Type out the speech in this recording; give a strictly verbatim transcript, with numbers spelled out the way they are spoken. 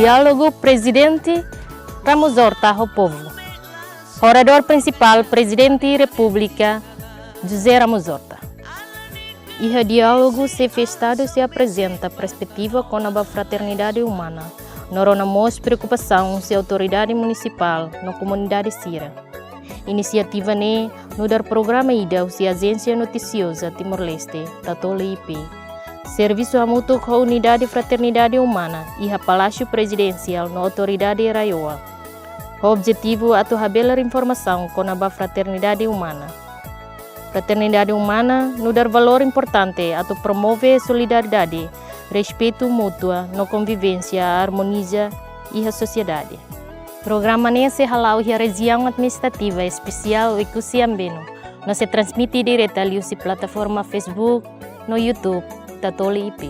Diálogu Prezidente Ramos Horta ho povu. Oradór prinsipál, Prezidente Repúblika José Ramos Horta. Iha diálogu, Xefe Estadu sei aprezenta perspetiva kona-ba fraternidade umana, no rona mós preokupasaun husi autoridade munisipál no komunidade sira. Inisiativa ne'e nu'udar programa ida husi Ajénsia Notisioza Timor-Leste, Tatoli I P, servisu hamutuk ho Unidade Fraternidade Umana iha Palásiu Prezidensiál no Autoridade RAEOA, ho objetivu atu habelar informasaun kona-ba fraternidade umana. Fraternidade umana nu'udar valór importante atu promove solidariedade, respeitu mútua no konvivénsia armoniza iha sosiedade. Programa ne'e sei hala'o iha Rejiaun Administrativa Espesiál Oekusi Ambeno, no sei transmite direta liuhusi plataforma Facebook no YouTube Tatoli I P.